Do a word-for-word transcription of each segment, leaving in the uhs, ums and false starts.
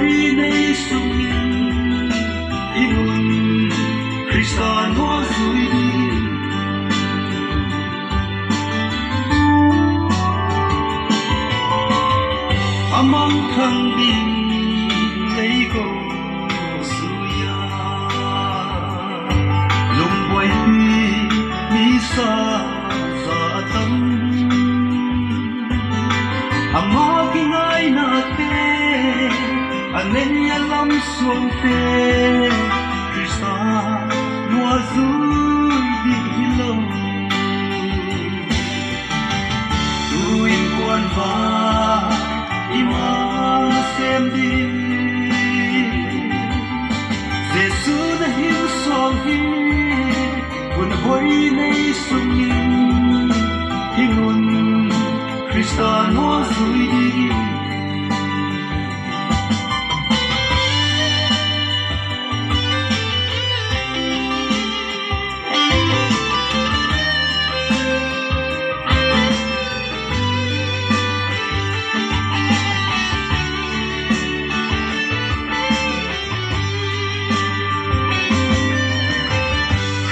Nei sungin i nun Krista nuazui ding, a mangthang ding lei ko zui a, lungbuaipi mi sa za a tam. Ama kingainate a nei a lam suangte Krista nuazui ding hi lo. Tu innkuan vai i mang sem ding, Jesu na hing suang hi. Hun hoi nei sungin hi ngun Krista nuazui ding.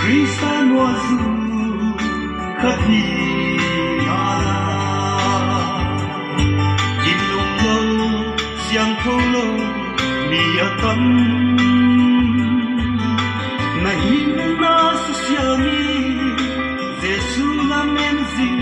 Krista nuazui khat hi a la, ginlum lo, siangtho lo mi a tam. Na hinna susia ni, Jesu lamen zing